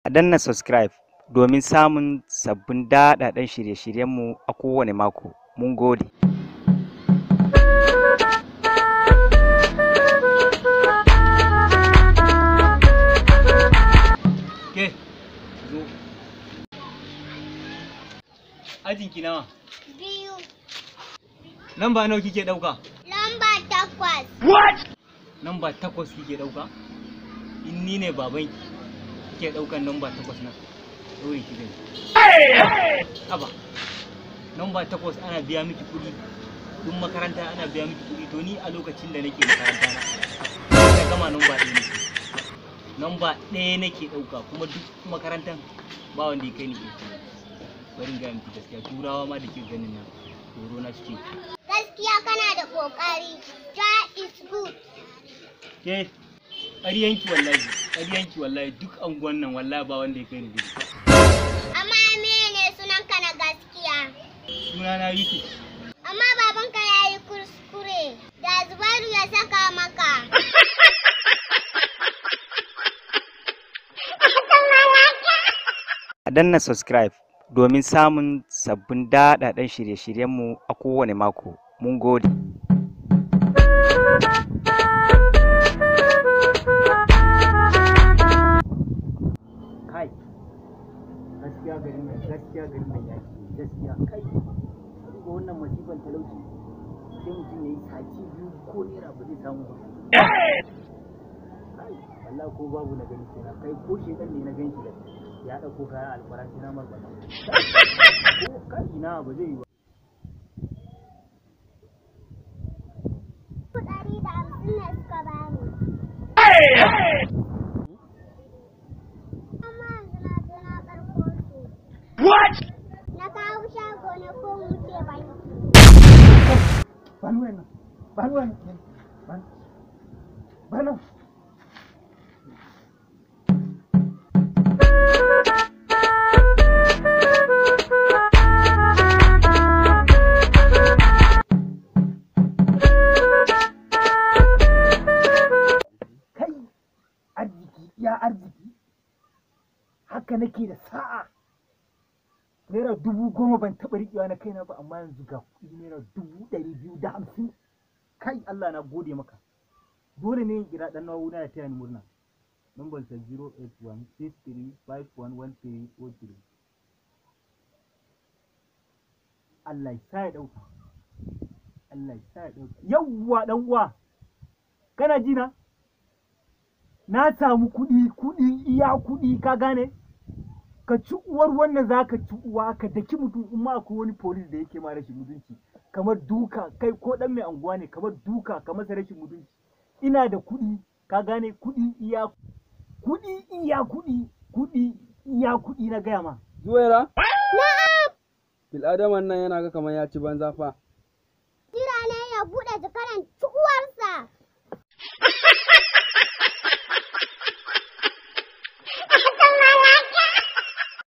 A danna subscribe domin samun sabbin daɗaɗɗen shirye-shiryenmu a kowane mako. Mun gode. Ke, zo. Ajinki nawa? 2. Lamba nawa kike ɗauka? Lamba 8. Lamba 8 kike ɗauka? In ni ne babanki, kike ɗaukan lamba 8 nan. Ɗaure ki zai. Haba. Lamba 8 ana biya miki kuɗi. Duk makaranta ana biya miki kuɗi. To ni a lokacin da nake makaranta na, na gama lamba 1 nake. Lamba 1 nake ɗauka kuma duk makarantan ba wanda ya kai ni ke. Bari in gaya miki gaskiya, turawa ma da ke ganin nan, tsoro na suke. Gaskiya kana da ƙoƙari. That is good. Ke, ƙaryanki wallahi, ƙaryanki wallahi, duk anguwan nan wallahi ba wanda ya kai ni gudu. Amma mene sunanka na gaskiya? Sunana Yusuf. Amma babanka ya yi kuskure. Da Zubairu ya saka maka. A danna subscribe domin samun sabbin daɗaɗɗen shirye-shiryenmu a kowane mako. Mun gode. Kai, gaskiya garin nan, gaskiya garin nan ya ce, gaskiya kai. Duba wannan masifan talauci, sai mutum ya yi sati 2 ko naira ba zai samu ba. Kai, wallahi ko babu na gani kenan, kai ko shedan ne na gan shi da ya ɗauko kaya alfaran sai na marɓata. Ko kai ina ba zai yi ba. 150 ne suka bani. Amma yanzu na je na karɓo su. Na kawo shago ne ko mu wuce banki. Bani wayan nan, bani wayan nan, bani. Bani. Kai, arziki, ya arziki. Haka nake da sa'a. Naira 10,000 ban taɓa riƙewa na kaina ba, amma yanzu ga kuɗi naira 250,000. Kai, Allah na gode maka. Dole ne in kira ɗan nawuna ya taya ni murna. Number sa 08163511303. Allah ya sa ya ɗauka. Allah ya sa ya ɗauka. Yawwa ɗan uwa, kana ji na? Na samu kuɗi, kuɗi, iya kuɗi, ka gane? Ka ci uwar wannan za ka ci uwa, ka daki mutum in ma akwai wani polis da yake ma rashin mutunci, kamar duka, kai ko ɗan mai anguwa ne, kamar duka, ka masa rashin mutunci. Ina da kuɗi, ka gane? Kuɗi iya kuɗi, iya kuɗi, kuɗi iya kuɗi na gaya ma. Zuwaira? Na'am. Bil'adaman nan yana ga kamar ya ci banza fa.